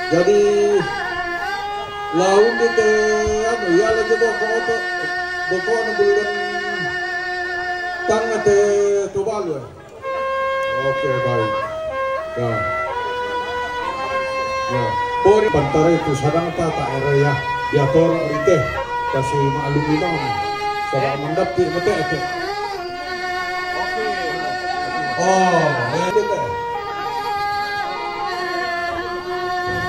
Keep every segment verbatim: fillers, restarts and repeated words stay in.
Jadi, laung di te, anu, ya, lagi boko to, boko na bulan tanga te tubal ya. Oke, baik. Ya. Ya. Pori pantare tu sadang ta ta ere ya. Diator rite. Kasi maklum imam. Sabab mandap ti mete ete. Oh, ya, rite.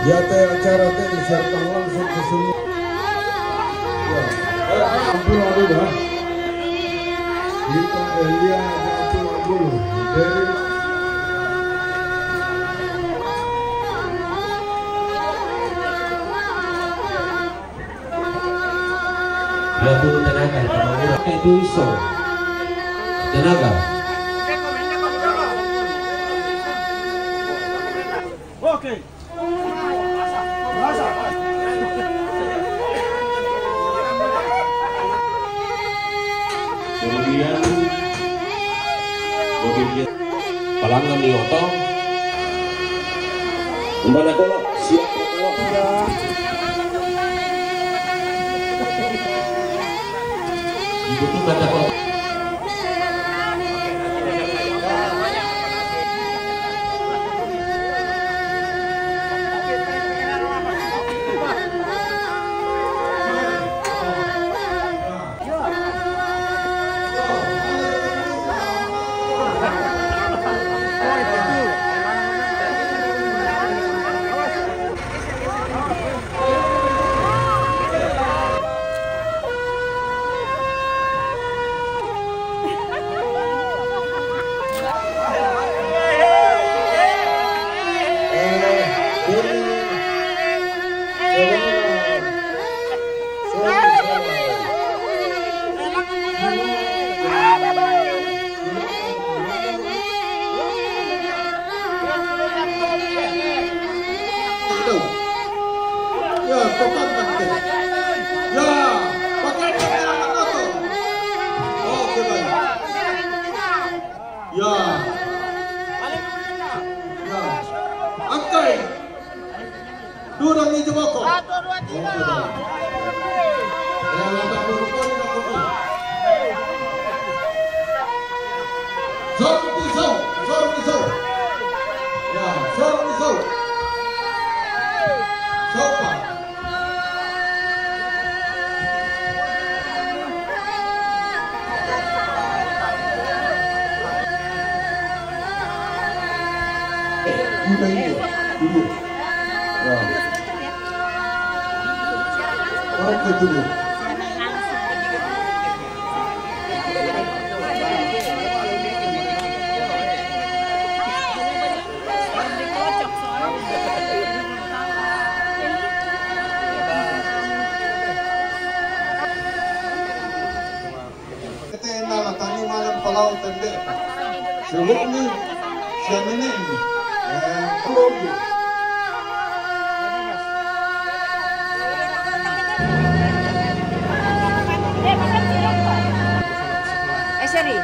Ya, te acara te disiarkan langsung ke semua. Ya. Eh, ampun, aduh, dah. Kita Elia aja ampun, ampun. Jadi, Lagu tenaga, tenaga. Itu iso. Tenaga. Oke. Kemudian mobil palangga ni oto. Kembali kolok, siap kolok. Dibutuhkan kolok. Ya, pakai, pakai. Ya, pakai, pakai, pakai. Oke, baik. Ya. Ya. Angkai. Durang ni jeboko. Satu, dua, tiga. Oke, baik. Ya, latak dulu, kau ni nak kopi. Sor pisau, sor pisau. Ya, sor pisau. Sopan. Udah ini, dulu. Ya. Oke, dulu. Kete na la tani malam palau tende. Sebab ni, siapa ni? Eh, palau ni. Eh, sorry.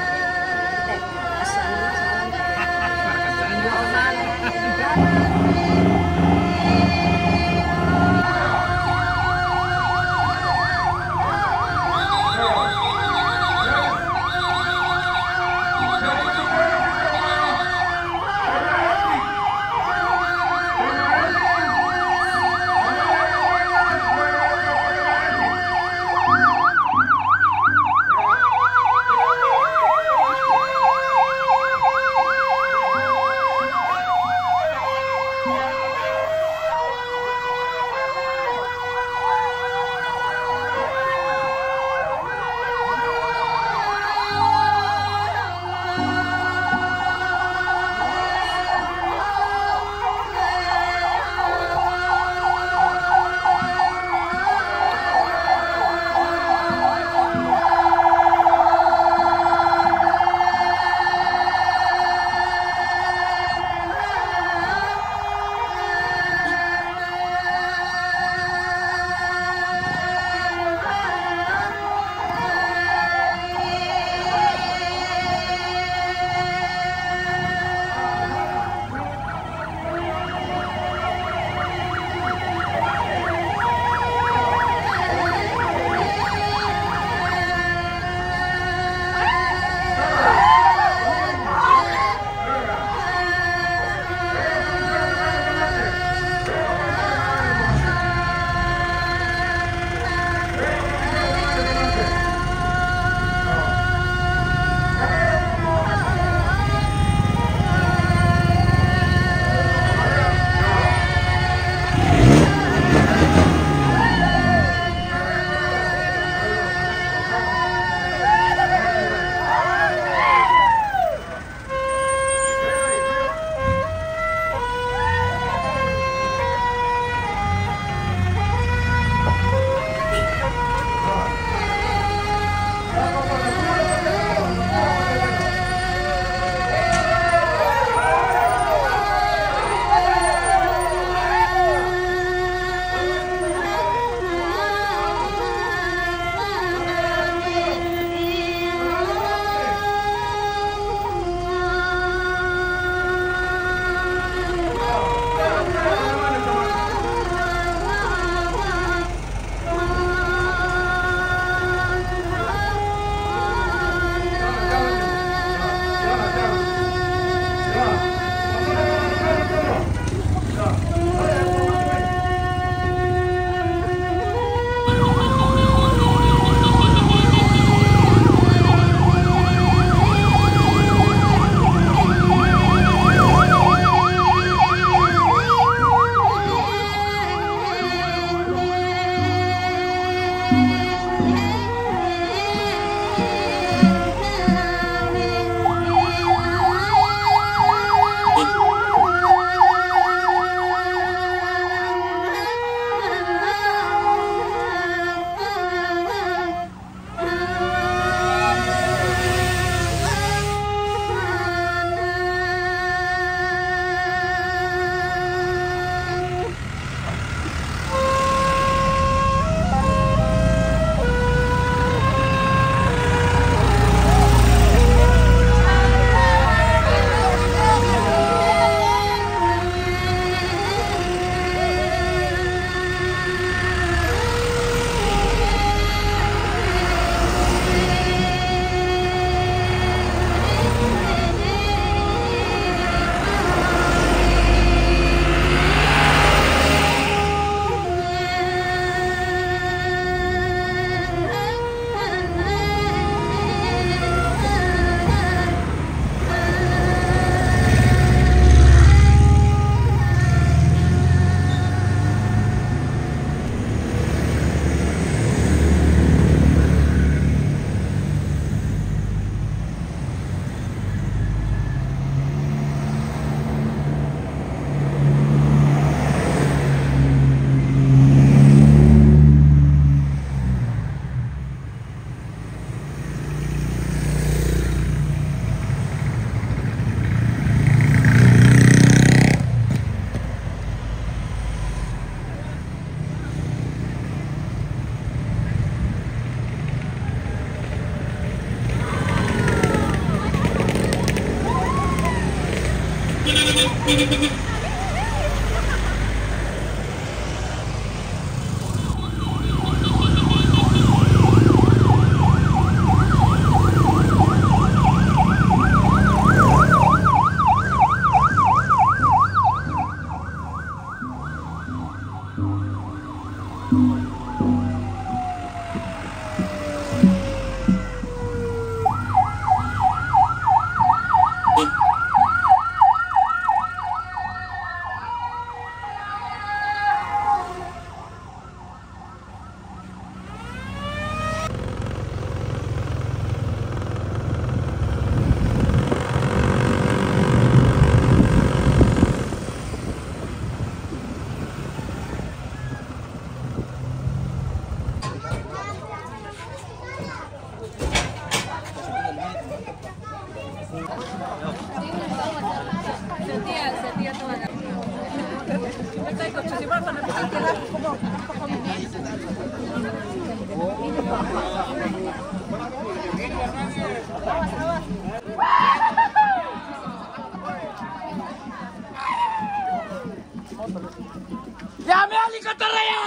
Ya me ali kataraya.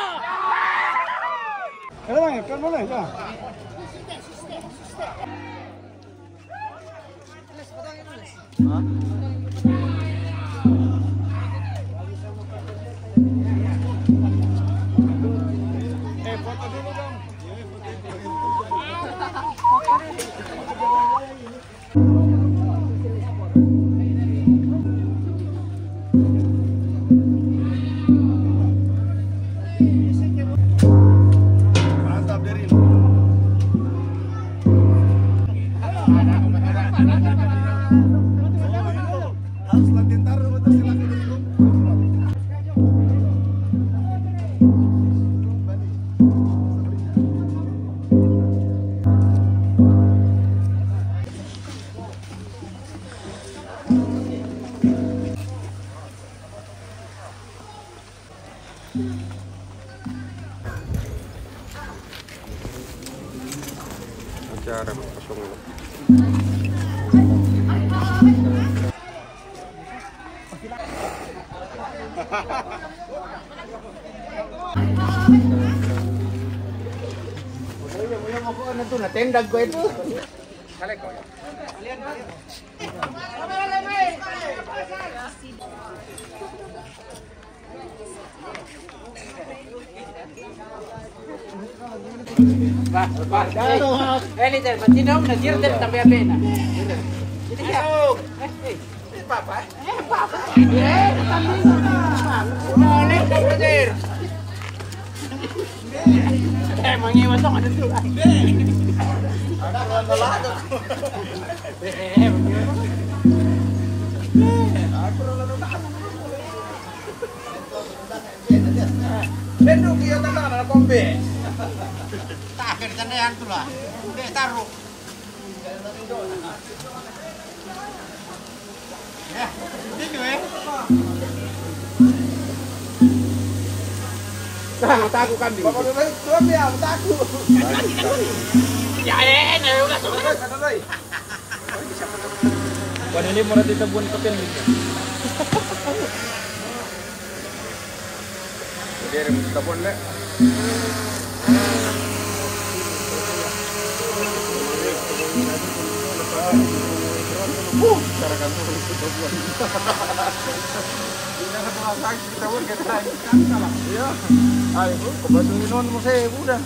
Kailangan, kailangan, ya. Mantap, Derin. Harus latihan taruh, betul, silakan, Derin. Acara kosong. Tendag ko itu. Bah, bah, eh, eh, Lizel, matinong na, Dirtel, tambe apena. Jadi ya. Eh, eh. Papa. Eh, papa. Eh, tambe na. Boleh, Dir. Eh, mangiwan to, ano to? Ako ang nalaga ko. Eh, mangiwan to. Ako ang nalaga ko. Bendo, kaya tanda na kombe. Tak, kaya tanda yan to la. Hindi, taro. Nah, taku kambing. Bapak Lulay, tuan ya, taku. Ya, eh, eh, eh, udah, udah. Kata Lulay. Kuan ini murah di tabun kapin gitu. Jadi ada tabun le. Cara kantor itu tabun. Ini ada transaksi tabun kita ini kan salah. Iya. Ayo, kebetulan non mau saya udah.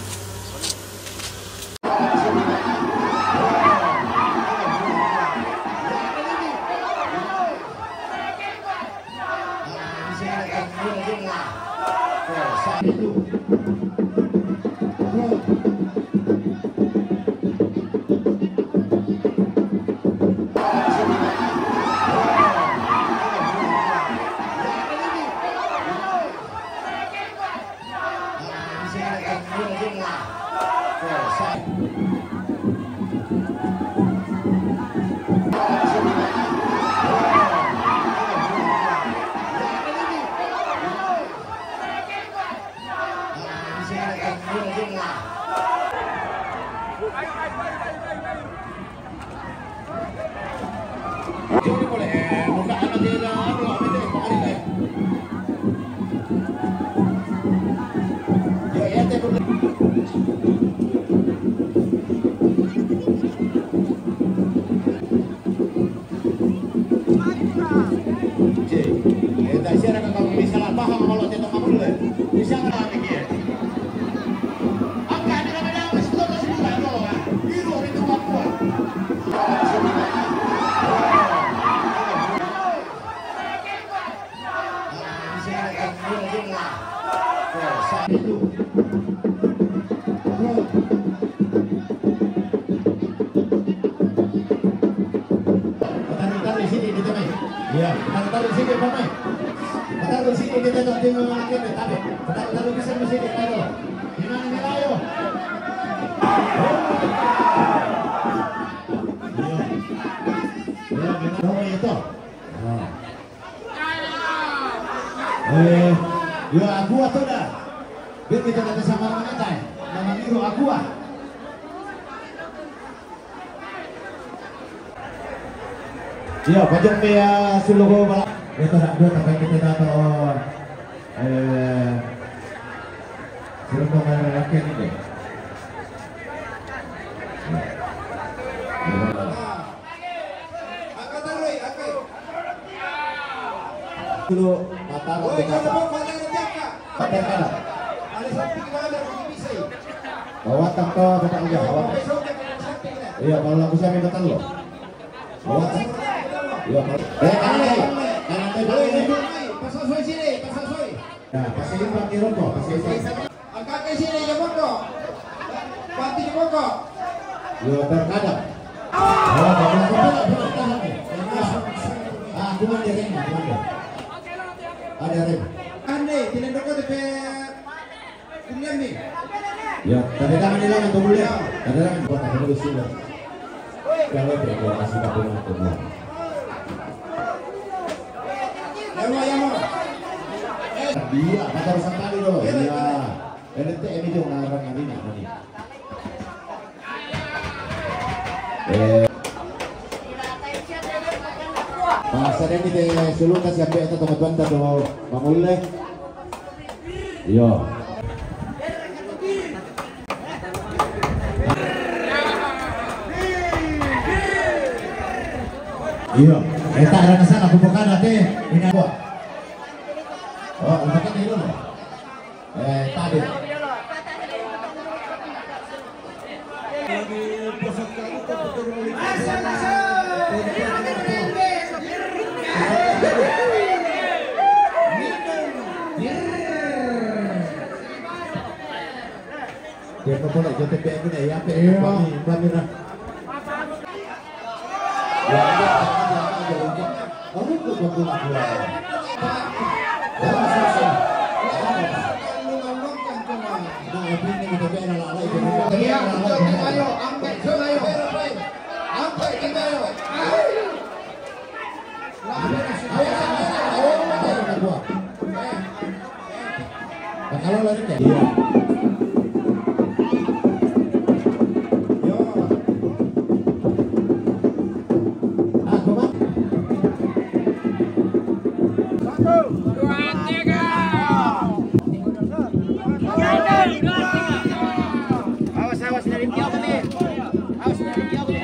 Taruh, taruh sini di tengah. Iya, taruh, taruh sini, Pak. Taruh sini di tengah, tengok lagi, taruh. Taruh, taruh di sini, sini, taruh. Di mana ni, ayo? Iya. Iya, benar. Oh, itu. Nah. Eh, ya, aku atau dah? Bete kita sama mangata, eh. Nama biru aqua. Iya, pajak dia suluh bala. Dia tak, dia tak pakai kita dah tahu. Eh, suluh kau main rakyat ni deh. Dulu, mata. Woi, kau tepuk mata dia, Jaka. Pakai kanan. Ada samping mana, bisa. Bawa tak tahu, apa tak iya, bawa. Iya, kalau aku siapa yang datang lo. Bawa tak. Iya, kalau. Eh, kanan deh. Kanan deh, balik deh. Pasal soi sini, pasal soi. Nah, pasal ini pakai rokok, pasal ini. Angkat ke sini, jempol kok. Pati jempol kok. Yo, terkadang. Oh, betul, betul, betul, tahan nih. Ah, aku mah ada rem, aku mah ada. Ada rem. Ande, tidak dokter, tapi kemudian nih. Ya, tanda tangan hilang atau boleh? Tanda tangan buat apa dulu sih? Kalau dia kasih kabel aku mah. Ya, mau, ya, mau. Eh, dia, kata Rusantali dulu. Iya. N T M itu ngarang hari ini. Eh. Pasal ini deh, sulu kasih ambil atau teman-teman atau Bang Ulle. Iya. Iya. Eh, tak ada kesana, aku bukan nanti. Ini apa? Oh, bukan ini loh. Eh, tadi. Dia kau boleh jotek kayak gini ya, apa? Iya. Bami, bami lah. Kalau lari kayak. Iya. Yo. Ah, koma. Satu, dua, tiga. Awas, awas dari tiang nih. Awas dari tiang nih.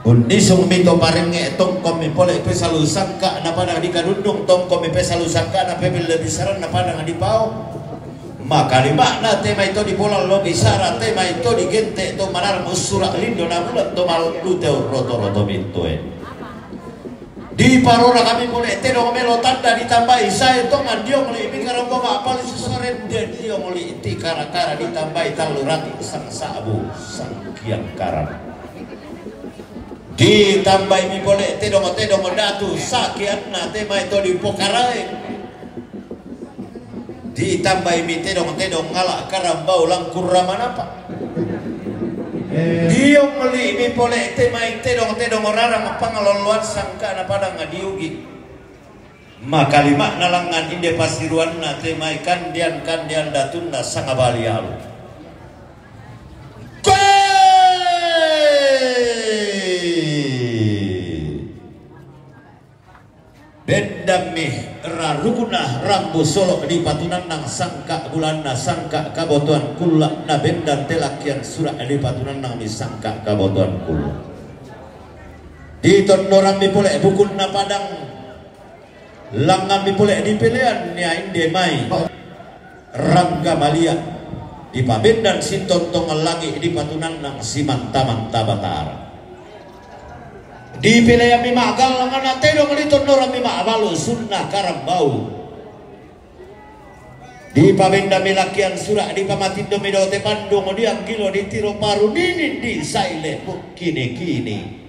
Unnisung mito parengnge' tongkommi pole' pesalu sangka' napadang dikadundung, tongkommi pesalu sangka' napepille bisaranna padang dipao. Makalima'na te mai to dipolallo bisara, te mai to digente' to manarang ussura' lindo, namula' to mallu te urroto-roto mintoe. Diparora kami pole' tedong melo tanda ditambai sae tongan diong li'bi karambonga pali susorende diong li'ti kara-kara ditambai tallu rati sang sa'bu sangkiang karana. Ditambaimi pole' tedong-tedong datu sakianna te mai to dipokarae. Ditambaimi tedong-tedong ngala' karambau langkurra manapa. Diong li'mi pole' te mai tedong-tedong rarang pangaloloan sangka'na padang diugi. Makalima'na langngan inde pasiruanna te mai kandean-kandean datunna sangabali alu. Koe! Bendammi rarukuna rambu solo' dipatunannang sangka' bulanna sangka' kabotoan kulla', na bendan te lakkian sura' dipatunannangmi sangka' kabotoan kulla'. Ditondorammi pole' bukunna padang, langngammi pole' dipelean nia inde mai rangga malia, dipabendan sintongtongan langi' dipatunannang simanta-manta Batara. Dipeleammi ma'gallang ana' tedong, ditondorammi ma'balu sunna karambau. Dipabendammi lakkian sura', dipamatindomi dao te pandung dianggilo ditiro paru ninin disaile bukkini-kini.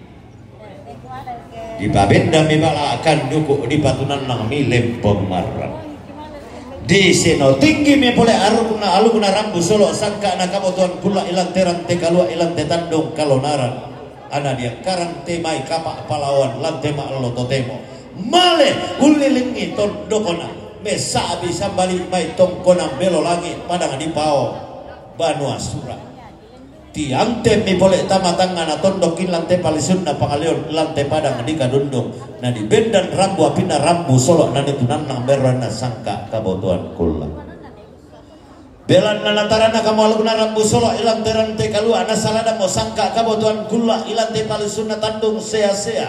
Dipabendammi bala kanduku' dipatunannangmi lempong marra. Diseno tinggimi pole' arukna alukna rambu solo' sangka'na kabotoan kulla' ilan te rante kalua' ilan te tandung kalonaran. Ana diangkarang te mai kapa' palaoan lan te ma'allo totemo. Male ullilingngi tondokona, messa'bi sambali mai tongkonan belo langi' padang dipao banua sura'. Tiantemmi pole' tama tangngana tondok ilan te palisunna pangaleon lan te padang dikadundung, na dibendan rambu apinna rambu solo' na nitunannang berroanna sangka' kabotoan kulla'. Belanna natarana kamu alukna rambu solo' ilan te rante kalua' na saladammo sangka' kabotoan kulla' ilan te palisunna tandung sea-sea.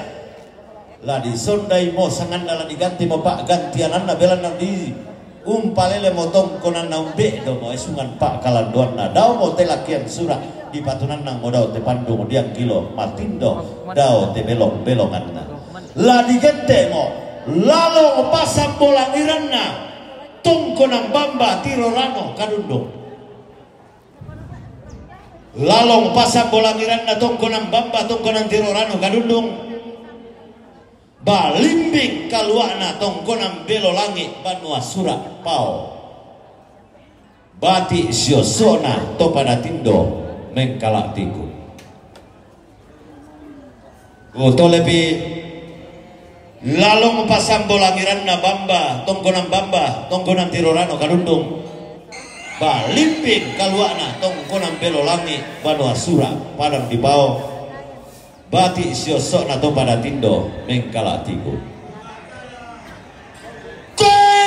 La disondaimo sanganna, la digantimo pa'gantiananna, belanna diumpalelemo tongkonanna, umbe'domo esungan pa'kalandoanna, daomo te lakkian sura', dipatunannangmo dao te pandung dianggilo matindo dao te belong-belonganna. La digente'mo lalong pasambolangiranna tongkonan bamba tiro rano kadundung. Lalong pasambolangiranna tongkonan bamba tongkonan tiro rano kadundung. Balimbing kalua'na tongkonan belo langi' banua sura' pao. Bati' siosso'na to pada tindo mengkala' tiku. Utolepi lalong pasambolangiranna bamba, tongkonan bamba, tongkonan tiro rano kadundung. Balimbing kalua'na tongkonan belo langi' banua sura' padang dipao. Bati' siosso'na to pada tindo mengkala' tiku. Koe!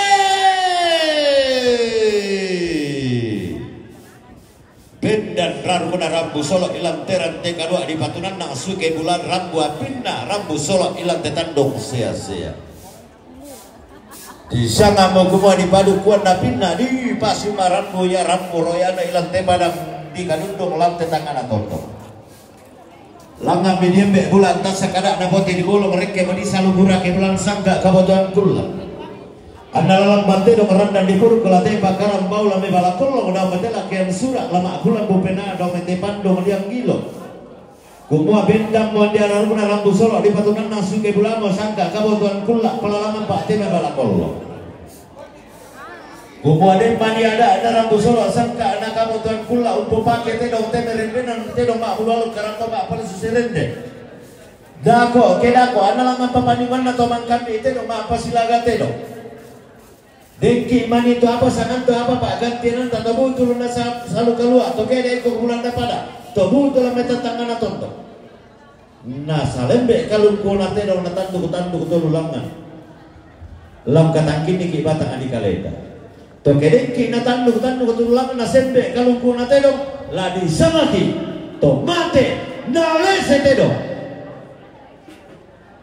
Bendan rarukuna rambu solo' ilan te rante kalua' dipatunannang suke bulan rambu apinna rambu solo' ilan te tandung sea-sea. Disangamo kumua dipadukuan apinna dipasima rambu ia rambu royana ilan te padang dikadundung lan te tangngana tondok. Langngammi diembe' bulan tassa kada'na boti dibolong rekke mani saluburake bulan sangka' kabotoan kulla'. Anna lalang bante dong randan dipuruk la te pakarambau la me bala kollo dao mete lakkean sura' la ma'kulang bupena dao mete pandong dianggilo. Kumua bendammo andi ararukna rambu solo' dipatunannang suke bulamo sangka' kabotoan kulla' palalangan pa'tena bala kollo. Kumua den mani ada'na rambu solo' sangka' na kabotoan kulla' umpopake tedong te merendenan tedong ma'bulu aluk karampa ma'palisu serende. Dako', ke dako', anna langngan papanimanna to mangkambi tedong ma'pasilaga tedong. Dengki mani to apa sanganto apa pa'gantiananta to butulu na sa-, salu kalua', to kede iko bulanna pada, to butulu me tatangngana tonto. Na salembe' kalungkuna tedong na tanduk-tanduk tolu langngan. Lam katangkinniki batang adi kaleta. To kedengki na tanduk-tanduk tolu langngan na sembe' kalungkuna tedong, la disangaki to mate na lese tedong.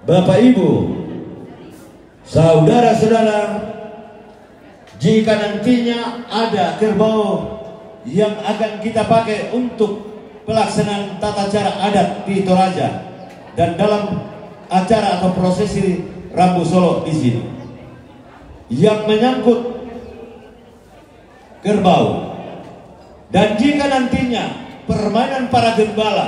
Bapak Ibu, saudara-saudara, jika nantinya ada kerbau yang akan kita pakai untuk pelaksanaan tata cara adat di Toraja dan dalam acara atau prosesi rambu solo di sini, yang menyangkut kerbau, dan jika nantinya permainan para gembala,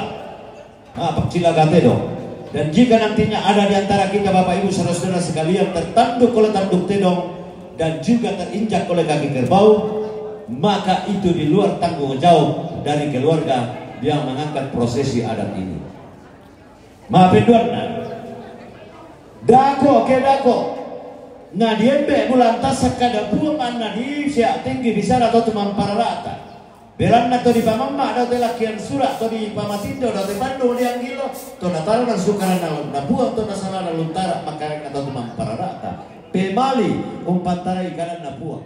ah, pagcilaga tedong. Dan jika nantinya ada di antara kita Bapak Ibu saudara-saudara sekalian tertanduk oleh tanduk tedong dan juga terinjak oleh kaki kerbau, maka itu di luar tanggung jawab dari keluarga Dia mengangkat prosesi adat ini. Ma'penduanna. Dako, ke dako. Na diembe' bulan tassaka dapuang anna di sia tinggi bicara tau tu mamparara'ta. Belanna to dipamamma' dao te lakkian sura', to dipamatindo dao te pandu dianggilo, to natarana sukaranna alona Puang, to nasalana luntara makkarenna tau tu mamparara'ta. Pemali umpattarai kadanna Puang.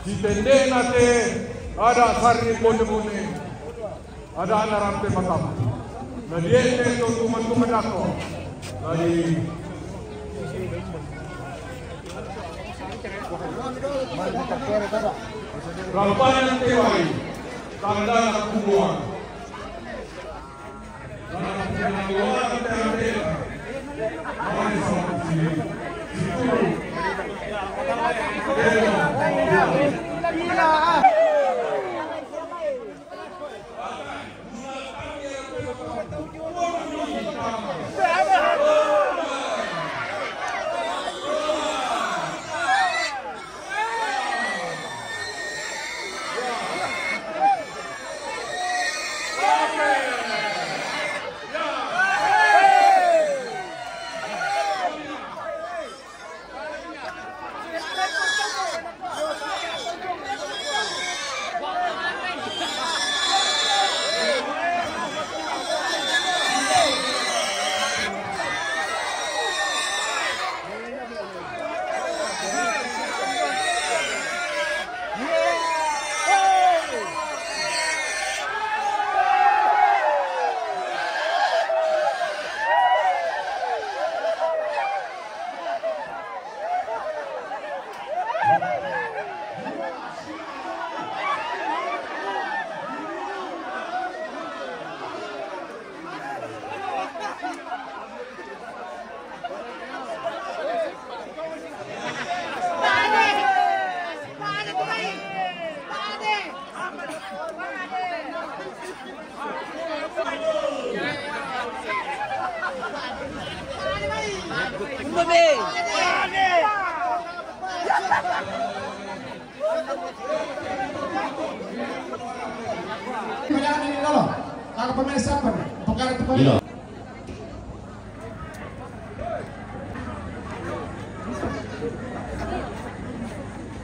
Sitende'na te ada' sarri bone-bone, ada'na rampe matampu. Na diende to tu matu madako. Na di rampanan te wai, tandana kubuang.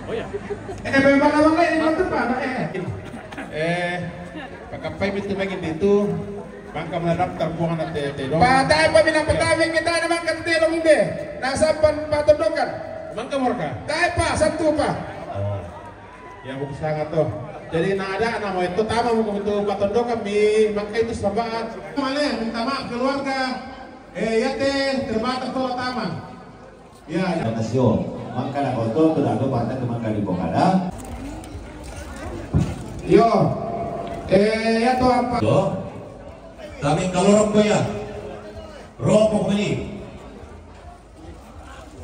Iya. Eh, bagaimana, Bang, ini bantu, Pak, Bang, eh. Eh, pakappai itu bagi itu, bangka menadap tampungan ate tedong. Pak, tae pa minang pertama kita ada bangka tedong inde. Nasaba patondokan. Bangka morka. Tae pa, satu pa. Oh. Ya, buku sangat tuh. Jadi, na ada nama itu tama buku itu patondokan mi, maka itu sebab. Male, minta maaf keluarga. Eh, ya teh, terbatas tuh tama. Ya, ya. Terima kasih, oh. Maka na koto, tu dado partai tu maka di Bokada. Yo. Eh, ya tuh apa? Yo. Kami kalau rokok ya. Rokok ini.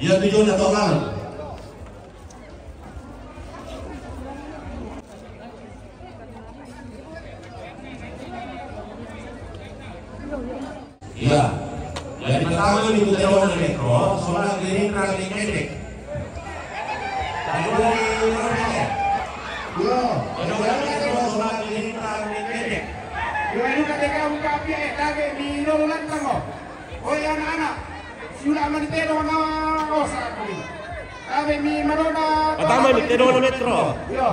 Iya, tujuanna tau laleng. Iya. Jadi pertama itu tedong metro, sola Gerindra di Kedek. Kedua di Iya. Kedua di metro, sola Gerindra di Kedek. Iya, ini ketika buka api, eh, tabe di lolo lantang, oh. Oh, ya, anak-anak. Siula mani tedong na osa kami. Kami mi marona. Pertama mi tedong na metro. Yo.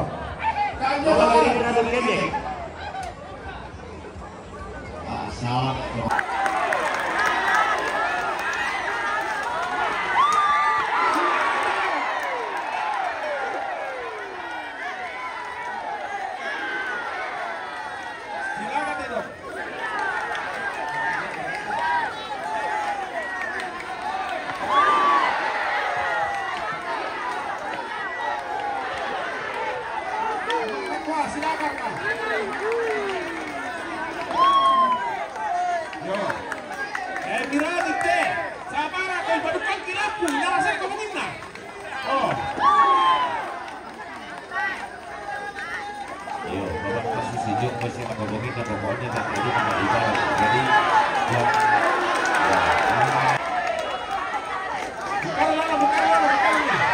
Kami. Pertama mi tedong na metro. Ah, salah. Silakan tedong. Wah, silakan, Pak. Yo. Eh, mirani te. Sabara ko ipadukang kirapu, nara saya ko menginna. Oh. Iyo, babak kasus ijo, masih apa bohongnya, kata pokoknya, tak ada, tak ada ibarat. Jadi, ya, ya. Bukan lama, bukan lama, bukan lama.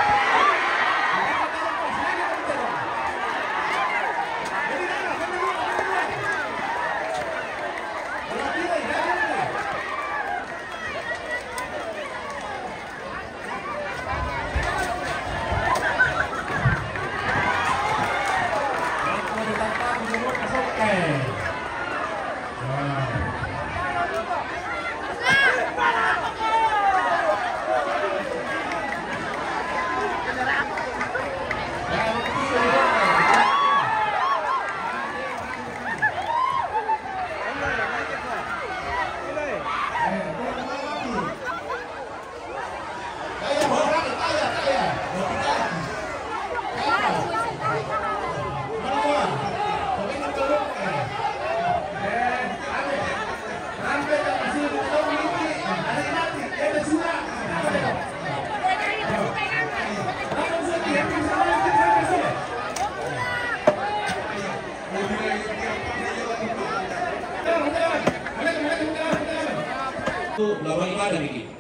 Lawai ba da bigi.